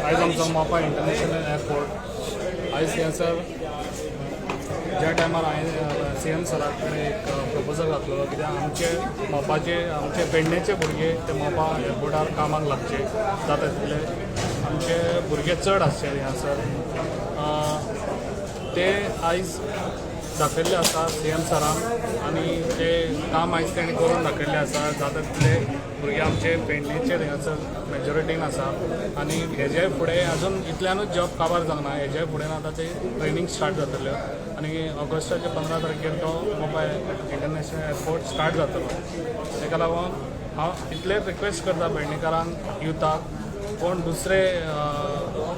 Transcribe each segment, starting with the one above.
आयज आमचो Mopa international airport आयज थंयसर ज्या टायमार हांवें सी एम सरा कडेन एक प्रपोजल घातलेलो, कित्याक आमचे मोपाचे, आमचे पेडणेचे भुरगे ते मोपा एअरपोर्टार कामाक लागचे, जाता तितले आमचे भुरगे चड आसचे हांगासर. ते आयज दाखयल्ले आसा सी एम सरान आनी ते काम आयज तेणी करून दाखयल्लें आसा. जाता तितले भुरगे आमचे पेडणेचे थंयसर मेजॉरिटीन आसा आनी हेजे फुडें अजून इतल्यानूच जॉब काबार जावना. हेजे फुडें आतां ते ट्रेनींग स्टार्ट जातल्यो आनी ऑगस्टाच्या 15 तारखेर तो मोपा इंटरनॅशनल एअरपोर्ट स्टार्ट जातलो. ताका लागून हांव इतलेंच रिक्वेस्ट करता पेडणेकारांक, युथाक, कोण दुसरे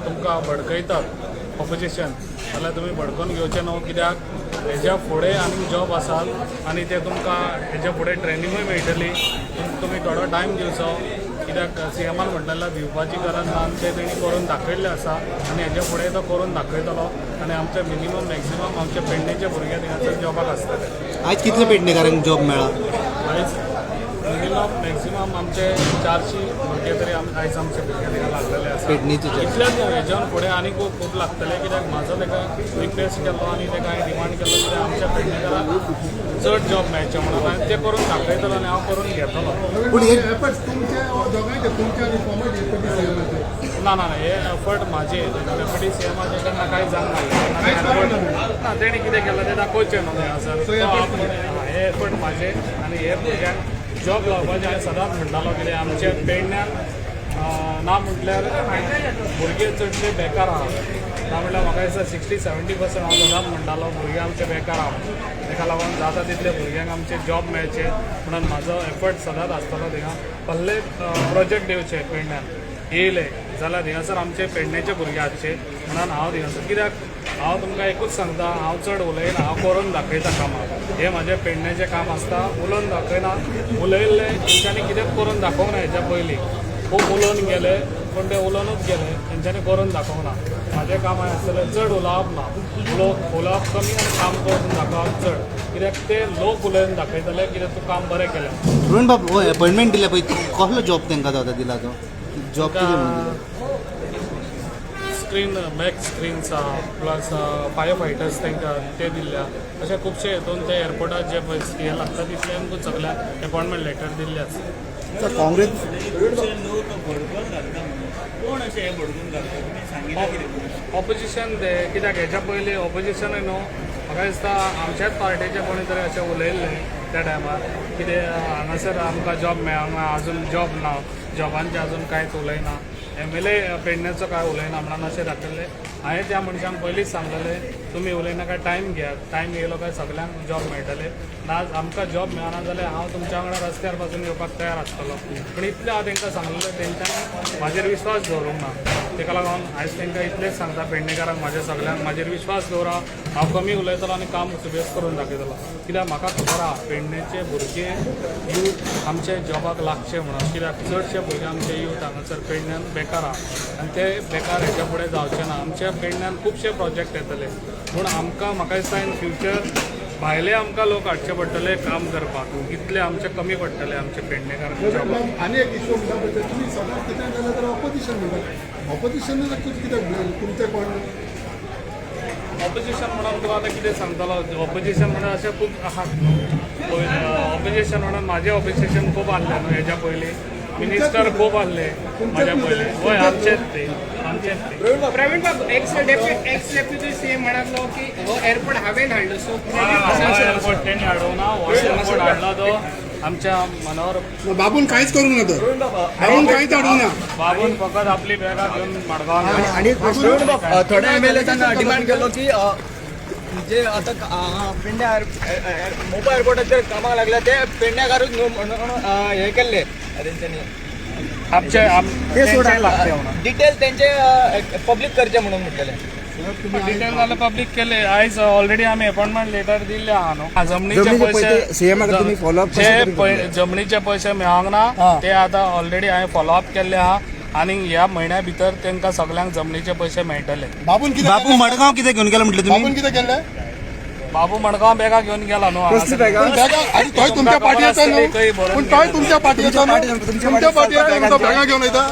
तुमकां भडकयतात ऑपोजिशन जाल्यार तुमी भडकोन घेवचे न्हू, कित्याक हेज्या फुडें आनीक जॉब आसात आनी ते तुमकां हेज्या फुडें ट्रेनिंगूय मेळटली. तुमी थोडो टायम दिवचो, कित्याक सी एमान म्हणलेलें दिवपाची गरज ना आनी तें तेणी करून दाखयल्लें आसा आनी हेज्या फुडें तो करून दाखयतलो आनी आमचे मिनिमम मॅक्सिमम आमचे पेडणेचे भुरगे थिंगासर जॉबाक आसतले. आयज कितले पेडणेकारांक जॉब मेळ्ळा? आयज मिनिमम मॅक्सिमम आमचे 400 भुरगे तरी आयज आमचे भुरगे थिंगा लागलेले आसा. पेडणेचे चारशे. इतलेच न्हू, हेज्यान फुडें आनी खूब खूब लागतले, कित्याक म्हाजो ताका रिक्वेस्ट केल्लो आनी ताका हांवें डिमांड केल्लो कित्याक आमच्या पेडणेकारांक चड जॉब मेळचे म्हणून आनी ते करून दाखयतलो आनी हांव करून घेतलो. पूण हे एफर्ट्स तुमचे वा दोगांयचे, तुमचे आनी फॉर्मर डेप्युटी सीएमाचे? ना ना ना, हे एफर्ट म्हाजे. डेप्युटी सीएमाचे तेन्ना कांय जावंक ना. तेणी कितें केलां तें दाखोवचें न्हू हांगासर. So, effort हे एफर्ट म्हाजे आनी हे भुरग्यांक जॉब लावपाचें हांवें सदांच म्हणटालो, कितें आमच्या पेडण्यान ना म्हटल्यार भुरगे चडशे बेकार आहा. ना म्हटल्यार म्हाका दिसता 60-70%, हांव सदांच म्हणटालो, भुरगे आमचे बेकार आहा. ताका लागून जाता तितले भुरग्यांक आमचे जॉब मेळचे म्हणून म्हाजो एफर्ट सदांच आसतलो. थिंगा कसले प्रोजेक्ट येवचे पेडण्यान येयले जाल्यार थिंगासर आमचे पेडणेचे भुरगे आसचे म्हणून हांव थिंगासर, कित्याक हांव तुमकां एकूच सांगता, हांव चड उलयना, हांव करून दाखयता कामां. हें म्हाजें पेडण्याचें काम आसता, उलोवन दाखयना. उलयल्लें तेंच्यांनी कितेंच करून दाखोवंक ना. हेच्या पयलीं खूब उलोवन गेले, पूण ते उलोवनूच गेले, तेंच्यांनी करून दाखोवंक ना. म्हाजें काम आसतलें चड उलोवप ना, उलोवप कमी आनी काम करून दाखोवप चड, कित्याक ते लोक उलोवन दाखयतले कित्याक तूं काम बरें केलें. प्रवीण बाब, हो अपॉयंटमेंट दिल्या पळय, कसलो जॉब तांकां तो आतां दिला? तो जॉब कितें म्हणून दिला? स्क्रीन, बॅक स्क्रीन्स आहा, प्लस फायर फायटर्स तांकां ते दिल्ले आहा. अशे खुबशे हितून ते एअरपोर्टार जे पळय हे लागता तितले आमकां सगळ्यांक अपॉयंटमेंट लेटर दिल्ले आसा. काँग्रेस खुबशे लोक भडकून घालता म्हणून, कोण अशें हे भडकून घालता? तुमी सांगिना कितें? ऑपोजिशन ते, कित्याक हेच्या पयलीं ऑपोजिशनूय न्हू, म्हाका दिसता आमच्याच पार्टेचे कोणी तरी अशें उलयल्लें त्या टायमार, कितें हांगासर आमकां जॉब मेळना, अजून जॉब ना, जॉबांचें अजून कांयच उलयना, एमएलए पेडण्याचो कांय उलयना म्हणून अशें दाखयल्लें. हांवें त्या मनशांक पयलींच सांगलेलें, तुमी उलयनाका, टायम घेयात, टायम येयलो काय सगल्यांक जॉब मेळटले. ना आमकां जॉब मेळना जाल्यार हांव तुमच्या वांगडा रस्त्यार पासून येवपाक तयार आसतलो. पूण इतलें हांव तांकां सांगलेलें, तेंच्यांनी म्हाजेर विश्वास दवरूंक ना. ताका लागून आयज तांकां इतलेंच सांगता, पेडणेकारांक म्हाज्या सगल्यांक, म्हाजेर विश्वास दवरा, हांव कमी उलयतलो आनी काम सुबेज करून दाखयतलो, कित्याक म्हाका खबर आहा पेडणेचे भुरगे, यूथ आमचे जॉबाक लागचे म्हणून, कित्याक चडशे भुरगे आमचे यूथ हांगासर पेडण्यान बेकार आहा आनी ते बेकार हेच्या फुडें जावचे ना. आमच्या पेडण्यान खुबशे प्रोजेक्ट येतले, पूण आमकां म्हाका दिसता इन फ्युचर भायले आमकां लोक हाडचे पडटले काम करपाक, इतले आमचे कमी पडटले आमचे पेडणेकार जॉबाक. आनी एक इश्यू म्हणटा पळय, तुमी सदांच कितें जालें तर ऑपोजिशन म्हणटा. ऑपोजिशन कित्याक तुमचें कोण? ऑपोजिशन म्हणून तुका आतां कितें सांगतलो? ऑपोजिशन म्हणून अशें खूब आहात न्हू. ऑपोजिशन म्हणून म्हाजें ऑपोजिशन खूब आहलें न्हू हेज्या पयलीं, मिनिस्टर खूब आहले म्हाज्या पयलीं. हय, आमचेच ते, आमचेच ते. प्रवीण बाब, एक्स डेप्युटी सीएम म्हणालो की हो एअरपोर्ट हांवें हाडलो, सो एअरपोर्ट तेणी हाडूंक ना. हो एअरपोर्ट हाडलो तो आमच्या मनोहर बाबून कांयच करूंक ना तर, बाबून कांयच हाडूंक ना. बाबून फकत आपली बॅगां घेवन मडगांव गेलो. आणि एक प्रश्न, थोड्या एमएलएजान डिमांड केलो की जे आता पेडण्या मोपा एअरपोर्टाचेर कामाक लागल्या ते पेडण्याकारूच न्हू म्हणून हे केल्ले तेंच्यांनी. आमचे तेंचे लागते म्हणून. डिटेल तेंचे पब्लीक करचे म्हणून म्हटलेले. डिटेल जाल्यार पब्लीक केले. आयज ऑलरेडी आमी अपॉइंटमेंट लेटर दिल्ले आहा न्हू. जमनीचे जमनीचे पयशे पयशे CM का तुम्ही follow up जे कशे तरेन करतले? जमनीचे पयशे मेळोंक ना, ते आतां ऑलरेडी हांवें फॉलोअप केल्ले आहा आनी ह्या म्हयन्या भितर तांकां सगल्यांक जमनीचे पयशे मेळटले. बाबून कितें बापू मडगांव कितें घेवन गेला म्हटलें बाबून तुमी? कितें केल्लें? बाबू मडगांव बॅगां घेवन गेला न्हू. कसली बॅगां? पण बॅगां आनी तोय तुमच्या पार्टीचो न्हू. खंय बरोवन पूण तोय तुमच्या पार्टीचो न्हू. तुमच्या तुमच्या पार्टीचो. पार्टीचो, बॅगां घेवन वयता.